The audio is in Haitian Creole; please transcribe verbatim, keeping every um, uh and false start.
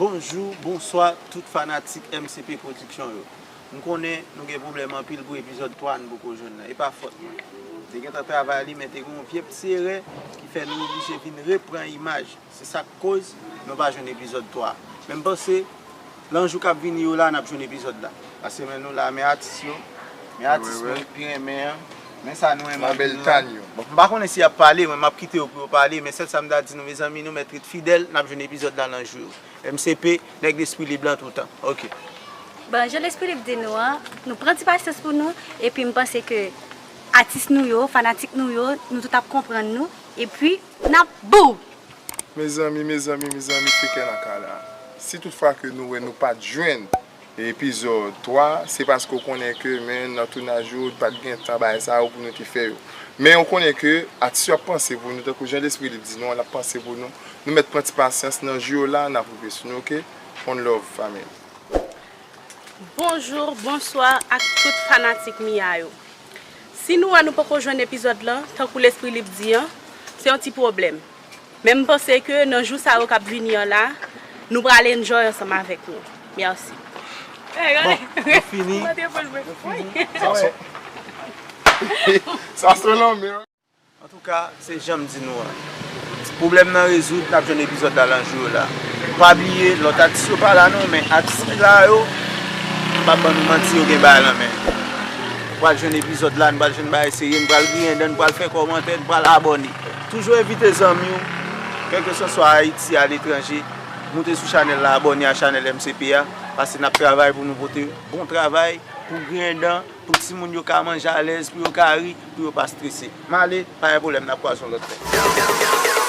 Bonjou, bonswa, tout fanatik M C P Production yo. M konnen nou gen pwoblèm anpil pou epizòd twa nou poko jwenn nan. E pa fòt mwen. M te gentan travay li, men te gen yon vye pti erè ki fè nou oblije vin repran imaj. Se sa k koz nou pa jwenn epizòd twa. Men m panse, nan jou k ap vini yo la, n ap jwenn epizòd la. Paske men nou la, men atis yo, men atis mwen pi renmen an, men sa nou renmen anpil nan. Bon, m pa konnen si y ap pale, mwen m ap kite yo pou yo pale, men sèl sa m ta di nou, mezanmi, nou mèt ret fidèl, n ap jwenn epizòd la nan jou yo. M C P, nèg lespri lib lan toutan. Ok. Bon, jan lespri lib di nou an, nou pran ti pasyans pou nou, epi m panse ke atis nou yo, fanatik nou yo, nou tout ap konprann nou, epi n ap bout! Mezanmi, mezanmi, mezanmi, se kè nan ka la. Si tout fwa ke nou wè nou pa t jwenn epizòd twa, se paske w konnen ke, men, nan tounaj yo, pa t gen tan bagay sa yo pou nou te fè yo. Men w konnen ke atis yo ap panse pou nou, tankou jan lespri lib di nou an, l ap panse pou nou. Nou mèt pran ti pasyans, nan jou yo la, n ap rive sou nou, ok? One love, family. Bonjou, bonswa ak tout fanatik Mia yo. Si nou wè nou poko jwenn epizòd lan, tankou lespri lib di an, se yon ti pwoblèm. Men m panse ke nan jou sa yo k ap vini an la, nou pral enjoy ansanm avèk nou. Mèsi. Bon, nou fini. Nou fini. Sa se, sa se lanmè. Antouka, se jan m di nou an. Pwoblèm nan rezoud, n ap jwenn epizòd la nan jou yo la. Pa bliye, lòt atis yo pa la non, men atis ki la yo, m p ap ban nou manti, yo gen bagay nan men. Nou pral jwenn epizòd la, nou pral jwenn bagay serye, nou pral griyen dan, nou pral fè kòmantè, nou pral abòne. Toujou envite zanmi w, kèlkeswa Ayiti, aletranje, moute sou chanèl la, abòne a chanèl M C P a, paske n ap travay pou nou pote bon travay, pou griyen dan, pou timoun yo ka manje alèz, pou yo ka ri, pou yo pa strese. M ale, pa gen pwoblèm, n ap kwaze yon lòt lè.